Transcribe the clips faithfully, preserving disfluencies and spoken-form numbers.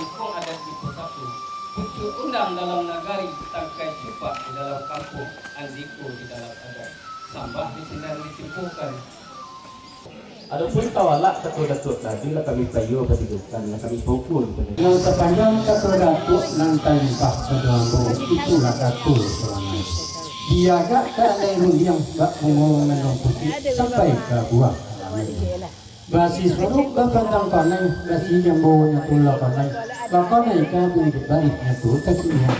Kampung adat di Pusako, pucuak undang dalam nagari, tangkai cupak di dalam kampung, andiko di dalam adat, sambah di sinan ditimpokan. Adopun tawalak kato Datuak tadi lah kami payo patigokan, lah kami pungkun. Nan sapanjang kato Datuak nan talimpah pado ambo, itulah kato sabananyo. Diagak ka alai rundiang, bak bungo nan putuih, sampai ka buah alamin. Basi suruk bapandang panai, basi jambo nan tulak panai, bapanai ka bibit barih nan tu takinian.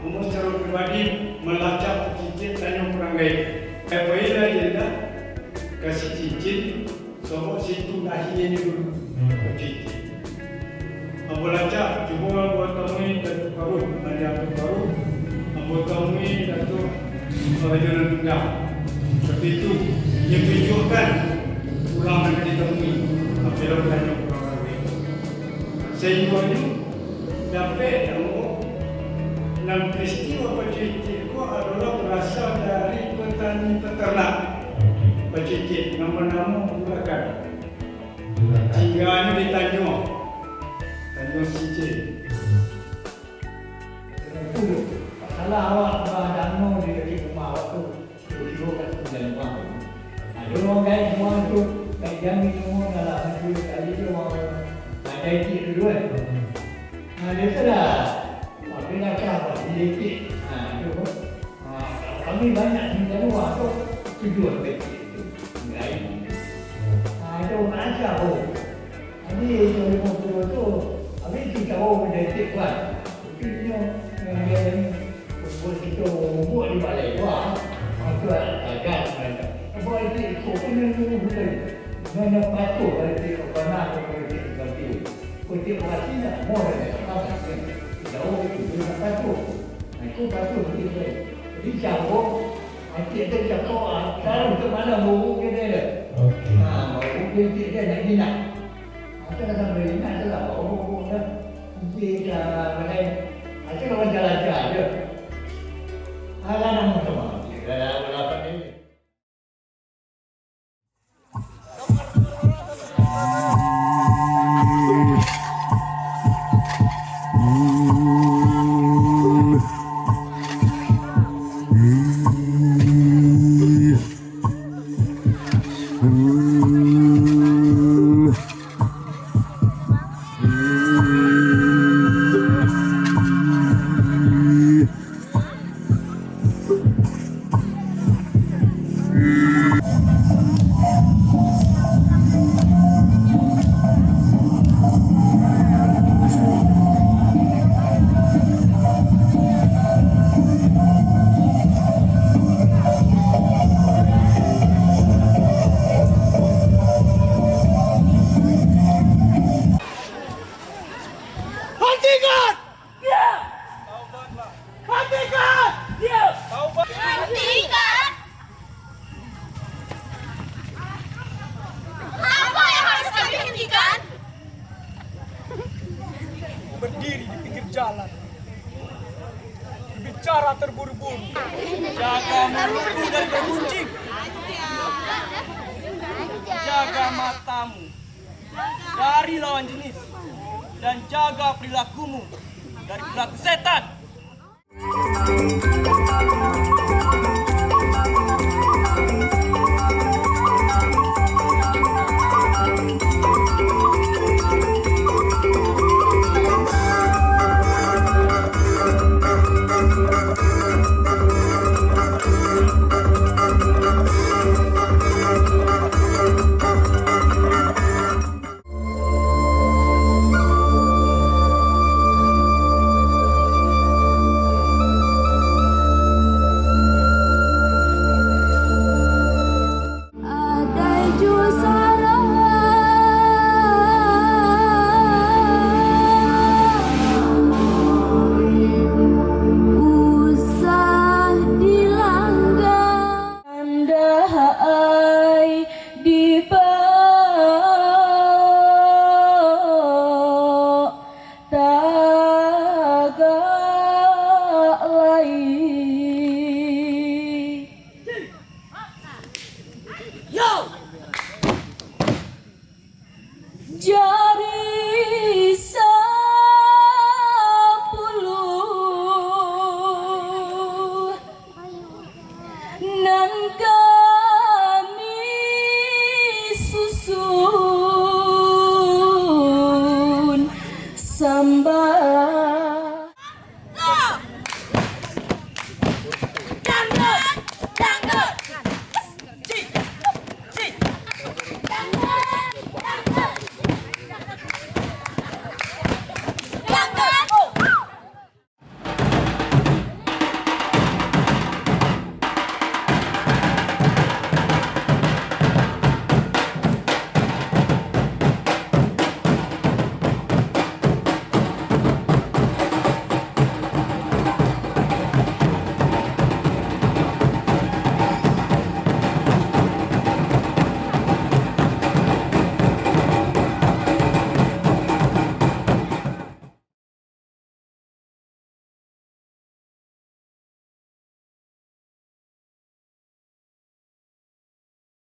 Ambo sacaro pribadi malacak pacicik tanyo panganggai. Bailah janda ka si Cicin, sobok situ lahianyo dulu, pacicik. Ambo lacak, cubo ambo tamui Datuak Paruh, Rajo Paruh, ambo tamui Datuak Rajo Nan Tunggal. Tapi tu, inyo tunjuakkan urang nan ka ditamui, apabilo tanyo panganggai. Sainggonyo, dapek ambo, nan peristiwa pacicik ko adolah barasal dari petani peternak pacicik nan banamo Juragan. Juragan. Tingganyo di Tanjuang, Tanjuang Cicin. Assalamualaikum. Masalah awak badanga di dakek rumah awak tu. Tibo-tibo ka sambilan urang tu. Ado urang gaek urang tu, gaek jami namo dalam hati kali tu urang tu. Nah, gaek tu dulu kan. Nah, biasolah. Tapi nak kah, apa, sedikit. Nah, tu. Ah, kami banyak di luar tu, tujuan gaek tu. Gaek. Ah, itu macam tu. Jadi, dua ribu dua puluh tu, habis tu jauh dari Cik Wan. Itu nyo, yang dia ni, buat kita buat di balai luar, maka agak macam. Apa itu ikut pun yang dulu bukan. Mana patuh dari Cik Wan, apa dari Cik Wan tu. Kau Cik Wan sini, mau dari apa, jauh itu, dia tak patuh. Nah, itu patuh, dia. Jadi, jauh, Ancik tu cakap, ah, taruh tu malam buruk dia tu. Okey. Ha, buruk dia, dia, dia nak jinak. Macam dah sampai jinak tu lah, buruk-buruk dah. Ancik dah pandai. Ancik orang jalan-jalan je. Alah, nama tu, Mak. Dia dah, dah, dah, dah. Cara terburu-buru. Jaga mulutmu dari bergunjing. Jaga matamu dari lawan jenis. Dan jaga perilakumu dari perilaku setan.